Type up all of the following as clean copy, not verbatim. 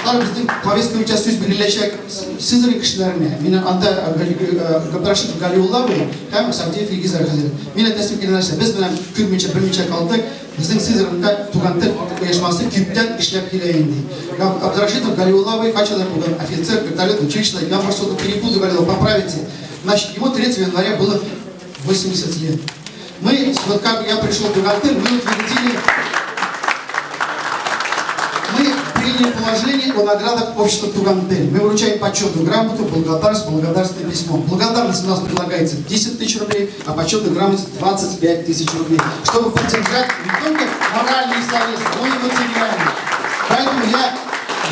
Алар безнең повестка буенча сүз биреләчәк Сызрань кешеләренә. Менә анда Габдрашитов Галиулла абый һәм Сагдиев Илгизәр хәзрәт. Мин әйтәсем килгән нәрсә, без менә күрмичә, белмичә калдык. Безнең Сызранда Туган тел оешмасы күптән эшләп килә инде. Габдрашитов Галиулла абый кайчандыр булган офицер, вертолет училищеда, я, может, что-то перепутаю, Галиулла, поправите. Значит, ему 3 января было 80 лет. Мы, вот как я пришел в Туган тел, мы утвердили, мы приняли положение о наградах общества Туган тел. Мы вручаем почетную грамоту, благодарность, благодарственное письмо. Благодарность у нас предлагается 10 тысяч рублей, а почетную грамоту 25 тысяч рублей. Чтобы поддержать не только моральные и словесные, но и материальные. Поэтому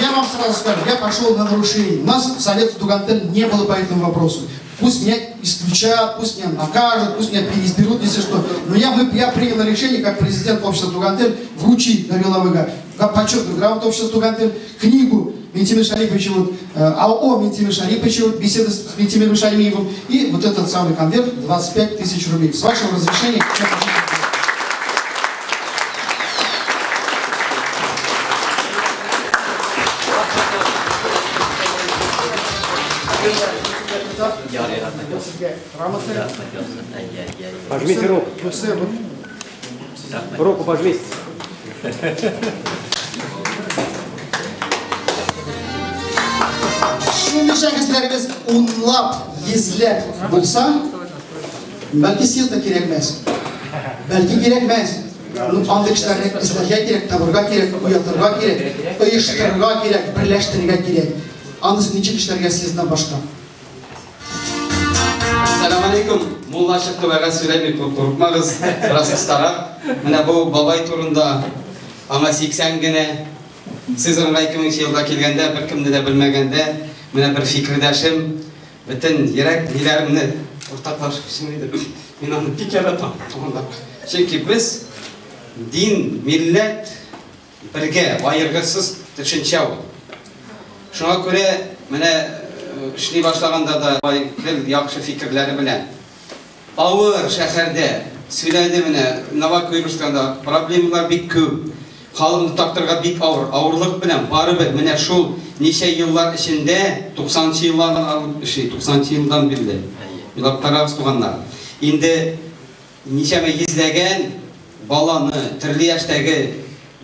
я вам сразу скажу, я пошел на нарушение. У нас в Совете Туган тел не было по этому вопросу. Пусть меня исключат, пусть меня накажут, пусть меня переизберут, если что. Но я принял решение, как президент общества Туган тел, вручить Галиулла абыйга почетную грамоту общества Туган тел, книгу Минтимер Шариповича, вот, АО Минтимер Шариповича, вот, беседы с Минтимером Шаймиевым, и вот этот самый конверт 25 тысяч рублей. С вашего разрешения я прошу. Пожмите руку. Руку пожмите. Шундый шәхесләребез унлап, йөзләп булса, бәлки съезд да кирәкмәс. Бәлки кирәкмәс. Ну, андый кешеләрне эзләргә кирәк, табырга кирәк, уятырга кирәк, оештырырга кирәк, берләштерергә кирәк. Анысы ничек эшләргә съезддан башка? Ассаламу алейкум. Мулла чыкты, вәгазь сөйләми, курыкмагыз, бераз кыстарак. Менә бу бабай турында аңа 80 генә. Сызранга 2000 елда килгәндә, беркемне дә белмәгәндә, менә бер фикердәшем бөтен йөрәк ниләремне уртаклашып өчен иде. Мин аны бик яратам, туганнар. Чөнки без дин, милләт бергә, аергысыз төшенчә ул. Шуңа күрә менә эшли башлаганда да бай гел яхшы фикерләре белән. Авыр шәһәрдә сөйләде менә Новокуйбышевскада проблемалар бик күп. Халыкны таптырга бик авыр, авырлык белән барыбер менә шул ничә еллар эчендә 90 еллардан алып эшли, 90 елдан бирле. Уйлап карагыз, туганнар. Инде ничәмә йөзләгән баланы, төрле яшьтәге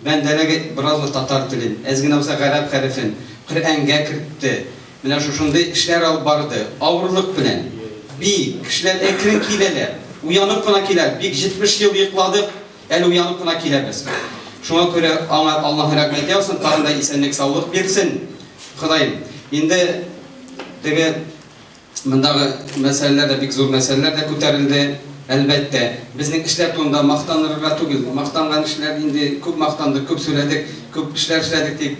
бәндәләге бераз татар телен, әз генә булса гарәп хәрефен Коръәнгә кертте. Менә шушындый эшләр алып барды. Авырлык белән. Бик кешеләр әкрен киләләр. Уянып кына киләләр. Бик 70 ел йокладык, әле уянып кына киләбез. Шуңа күрә аңа Аллаһ рәхмәт яусын, тагын да исәнлек, саулык бирсен. Ходаем. Инде теге мондагы мәсьәләләр дә бик зур мәсьәләләр дә күтәрелде. Әлбәттә, безнең эшләр турында мактанырга түгел. Мактанган эшләр инде күп мактандык, күп сөйләдек, күп эшләр эшләдек дип.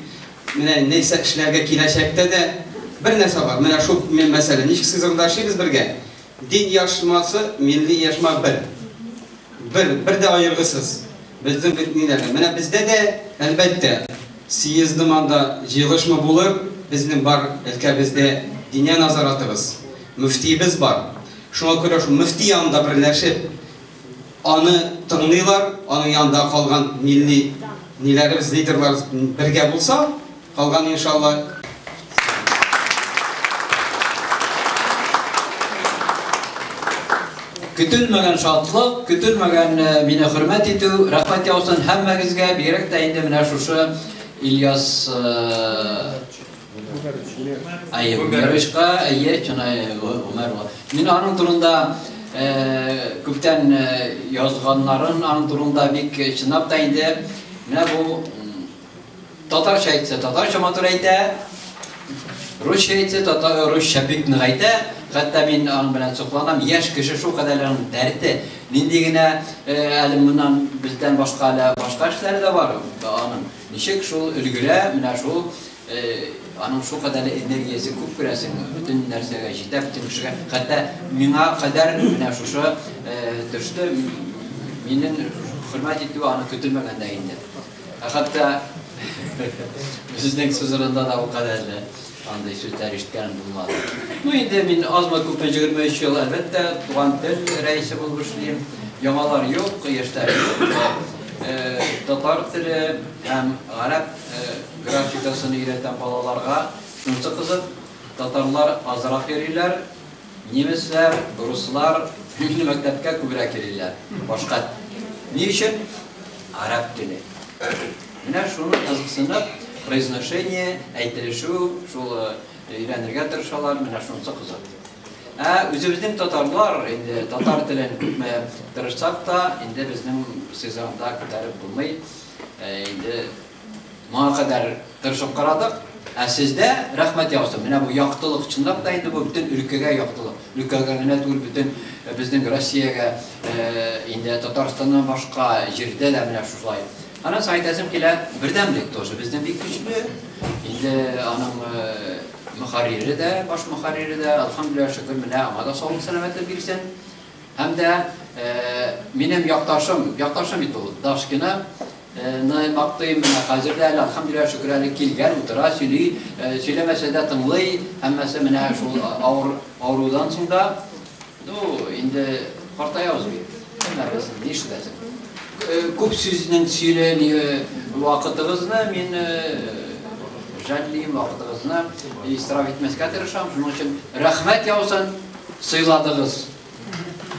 Менә нәрсә эшләргә киләчәктә дә бер нәрсә бар. Менә шул мәсьәлә. Ничек Сызранда эшлибез бергә? Дин яшмасы, милли яшма бер. Бер, бер дә аергысыз. Безнең бит ниләр. Менә бездә дә, әлбәттә, съездым анда җыелышмы булыр, безнең бар өлкәбездә диния назаратыбыз, мөфтиебез бар. Шуңа күрә шул мөфти янында берләшеп, аны тыңлыйлар, аның янында калган милли ниләребез, лидерлар бергә булса, калган иншалла. Көтелмәгән шатлык, көтелмәгән мине хөрмәт итү, рәхмәт яусын һәммәгезгә, бигрәк тә инде менә шушы Ильяс Әйе, Гумеровичка, әйе, чынай Гумерова. Мин аның турында күптән язганнарын, аның турында бик чынлап та инде менә бу татарча әйтсә, татарча матур әйтә, русча әйтсә, татар русча бик нык әйтә. Хәтта мин аның белән сокланам. Яшь кеше шул кадәр аның дәрте, нинди генә әле моннан бездән башка әле башка эшләре дә бар аның. Ничек шул өлгерә, менә шул аның шул кадәр энергиясе күп күрәсең, бөтен нәрсәгә җитә, бөтен кешегә. Хәтта миңа кадәр менә шушы төште, минем хөрмәт итү аны көтелмәгәндә инде. Хәтта безнең Сызранда да ул кадәрле андый сүзләр ишеткәнем булмады. Ну инде мин азмы күпме 23 ел әлбәттә Туган тел рәисе булып эшлим. Яңалар юк, яшьләр юк. татар теле һәм гарәп графикасын өйрәтәм балаларга. Шунысы кызык, татарлар азрак йөриләр, немецлар, руслар минем мәктәпкә күбрәк йөриләр. Башка. Ни өчен? Гарәп теле. Менә шуны кызыксынып, произношение, әйтелешү, шул өйрәнергә тырышалар, менә шунысы кызык. Ә үзебезнең татарлар, инде татар телен күпме тырышсак та, инде безнең Сызранда күтәреп булмый. Инде моңа кадәр тырышып карадык. Ә сездә рәхмәт яусын. Менә бу яктылык чынлап та инде бу бөтен өлкәгә яктылык. Өлкәгә генә түгел, бөтен безнең Россиягә, инде Татарстаннан башка җирдә дә менә шулай. Аннан соң әйтәсем килә, бердәмлек тоже безнең бик көчле. Инде аның мөхәррире дә, баш мөхәррире дә, әлхәмдүлилләһ, шөкер, менә аңа да саулык, сәламәтлек бирсен. Һәм дә минем якташым, якташым бит ул, Дашкина, ны мактыйм, менә хәзер дә әле, әлхәмдүлилләһ, шөкер, әле килгән, утыра, сөйли, сөйләмәсә дә тыңлый, һәммәсе менә шул авыр авырудан соң да, ну, инде картаябыз бит, һәммәбез, ни эшләсең? Күп сүзнең сөйләми вакытыгызны мин жәллим, вакытыгызны исраф итмәскә тырышам, шуның өчен рәхмәт яусын, сыйладыгыз.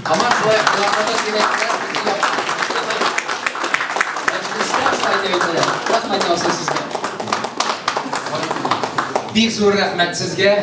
Һаман шулай кунакка киләсезләр. Мәҗлестә шулай дип әйтәләр. Рәхмәт яусын сезгә. Бик зур рәхмәт сезгә,